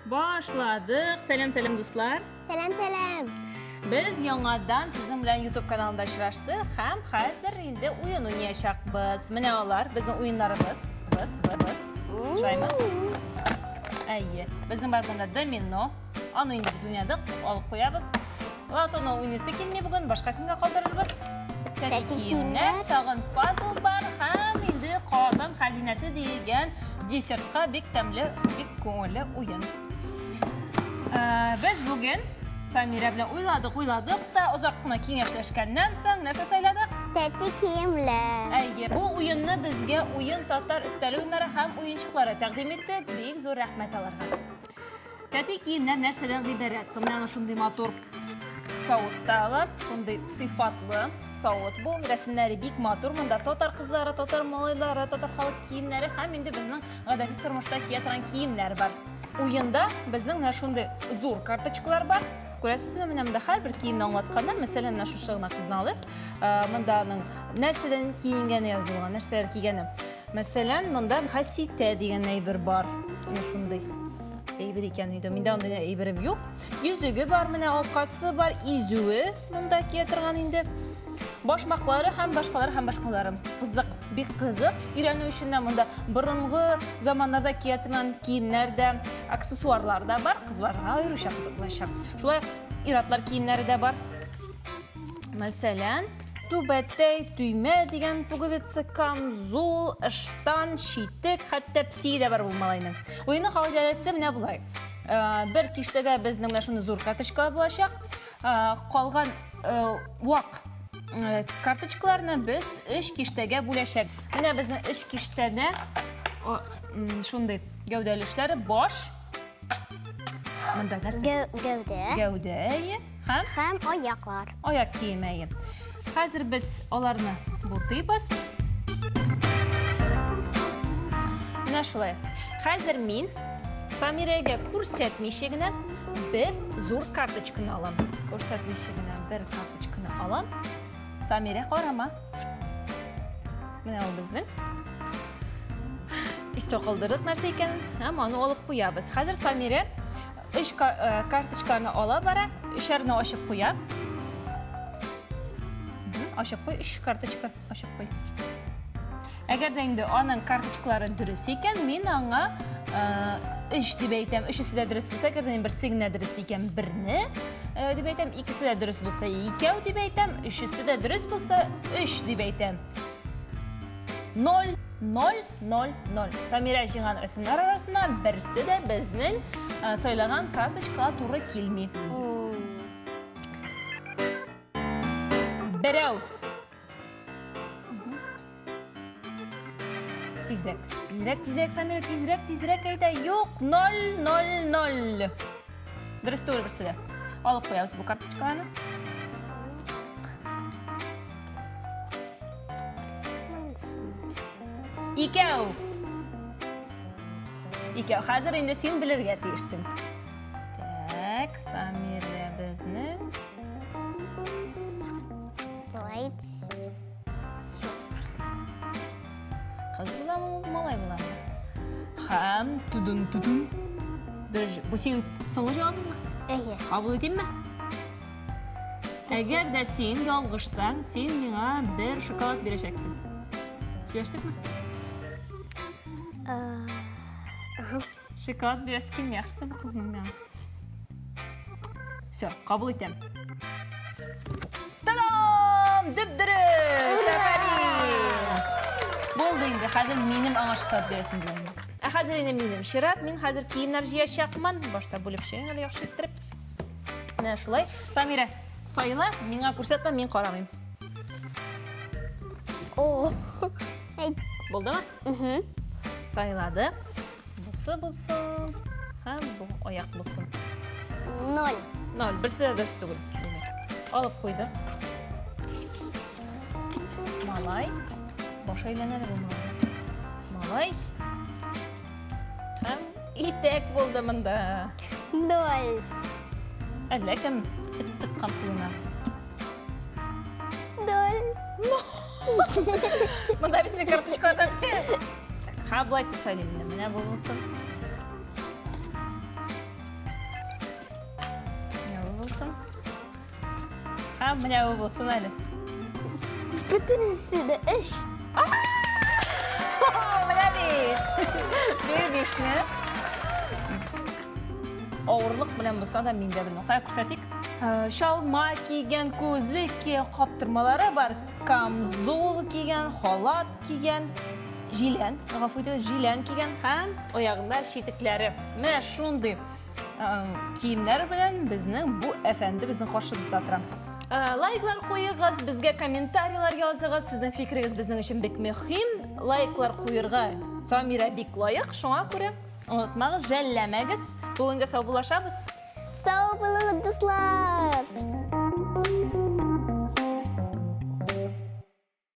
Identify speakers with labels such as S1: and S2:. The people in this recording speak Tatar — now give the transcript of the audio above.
S1: Башладык. Сәлам, сәлам, дуслар.
S2: Сәлам, сәлам.
S1: Без яңадан сезнең белән YouTube каналында очраштык һәм хәзер инде уен уйнаячакбыз. Менә алар безнең уеннарыбыз. Без, без. Шулаймы? Әйе. Безнең бар монда домино. Аны инде без уйнадык, алып куябыз. Латоны уйныйсы килми бүген, башка көнгә калдырырбыз. Тәти киемнәр, тагын пазл бар һәм инде Казан хәзинәсе дигән десертка бик тәмле, бик күңелле уен. Э, без бүген Самира белән уйладык, уйладык та озак кына киңәшләшкәннән соң нәрсә сайладык?
S2: Тәти киемләр.
S1: Әйе, бу уенны безгә уен татар өстәле уеннары һәм уенчыклары тәкъдим итте. Бик зур рәхмәт аларга. Тәти киемнәр нәрсәдән гыйбарәт? Соң менә шундый матур савытта алар, шундый сыйфатлы савыт бу. Рәсемнәре бик матур. Монда татар кызлары, татар малайлары, татар халык киемнәре һәм инде безнең гадәти тормышта кия торган киемнәр бар. Уенда безнең менә шундый зур карточкалар бар. Күрәсезме, менә монда һәрбер киемне аңлатканнар. Мәсәлән, менә шушы гына кызны алыйк. Э, монда аның нәрсәдән киенгәне язылган, нәрсәләр кигәне. Мәсәлән, монда хаситә дигән әйбер бар. Менә шундый әйбер икән өйдә. Миндә андый әйберем юк. Йөзеге бар, менә алкасы бар, изүе монда кия торган инде. Башмаклары һәм башкалары һәм башкалары. Кызык, бик кызык. Өйрәнү өчен дә монда борынгы заманнарда кия торган киемнәр дә, аксессуарлар да бар. Кызларга аеруча кызык булачак. Шулай ир-атлар киемнәре дә бар. Мәсәлән, түбәтәй, төймә дигән пуговица, камзул, ыштан, читек, хәтта псие дә бар бу малайның. Уенның кагыйдәләре менә болай. Э, бер киштәдә безнең менә шундый зур карточкалар булачак. Э, калган э, вак карточкаларны без өч киштәгә бүләчәк. Менә безнең өч киштәдә шундый гәүдә өлешләре, баш. Монда нәрсә?
S2: Гәүдә.
S1: Гәүдә, әйе. Һәм?
S2: Һәм аяклар.
S1: Аяк киеме, әйе. Хәзер без аларны бутыйбыз. Менә шулай. Хәзер мин Самирәгә күрсәтмичә генә бер зур карточканы алам. Күрсәтмичә генә бер карточканы алам. Самирә, карама. Менә ул безнең. Истә калдырдык нәрсә икәнен һәм аны алып куябыз. Хәзер Самирә Өч э, карточканы ала бара, өчәрне ачып куя. Ачып куй, өч карточка ачып куй. Әгәр дә инде аның карточкалары дөрес икән, мин аңа э, өч дип әйтәм. Өчесе дә дөрес булса, әгәр дә берсе генә дөрес икән, берне э, дип әйтәм. Икесе дә дөрес булса, икәү дип әйтәм. Өчесе дә дөрес булса, өч дип әйтәм. 0, 0, 0, 0. Самирә җыйган рәсемнәр арасында берсе дә безнең э, сайлаган карточкага туры килми. Берәү. Тизрәк, тизрәк, тизрәк, Самира, тизрәк, тизрәк әйдә. Юк, 0, 0, 0. Дөрес түгел берсе дә. Алып куябыз бу карточкаларны. Икәү. Икәү. Хәзер инде син белергә тиешсең. Так, Самирә безнең.
S2: Давайте.
S1: Кыз буламы, малай буламы? Һәм тудун тудун. Дөрес, бу синең соңгы җавабыңмы?
S2: Әйе.
S1: Кабул итимме? Әгәр дә син ялгышсаң, син миңа бер шоколад бирәчәксең. Сөйләштекме? Шоколад бирәсе килми, яхшысы бу кызның миңа. Все, кабул итәм. Та-дам! Дөп-дөрес! Афәрин! Булды инде, хәзер минем аңа шоколад бирәсем килә. Ә хәзер инде минем чират, мин хәзер киемнәр җыячакмын. Башта бүлеп чыгыйм әле яхшы иттереп. Менә шулай. Самира, сайла, миңа күрсәтмә, мин карамыйм.
S2: О.
S1: Булдымы?
S2: Угу.
S1: Сайлады. Бусы булсын, һәм бу аяк булсын.
S2: Ноль.
S1: Ноль. Берсе дә дөрес түгел. Димәк. Алып куйдык. Малай. Баш әйләнә бу малай. Малай. Һәм итәк булды монда.
S2: Ноль.
S1: Әллә кем эт тоткан кулына.
S2: Ноль.
S1: Монда бит инде карточкалар да бетте. Ха, болай итеп сайлыйм инде. Менә бу булсын. Һәм менә бу булсын әле.
S2: Бөтенесе дә өч.
S1: Менә бит. Бир бишне. Авырлык белән булса да мин дә белмим. Кая күрсәтик? Э, чалма кигән, күзлек кигән, каптырмалары бар. Камзол кигән, халат кигән, җилән, гафу итегез, җилән кигән һәм аягында читекләре. Менә шундый э, киемнәр белән безнең бу әфәнде безнең каршыбызда тора. Э, лайклар куегыз, безгә комментарийлар языгыз. Сезнең фикерегез безнең өчен бик мөһим. Лайклар куерга Самира бик лаек, шуңа күрә Онытмагыз, жәлләмәгез. Бүгенгә саубуллашабыз.
S2: Сау булыгыз, дуслар!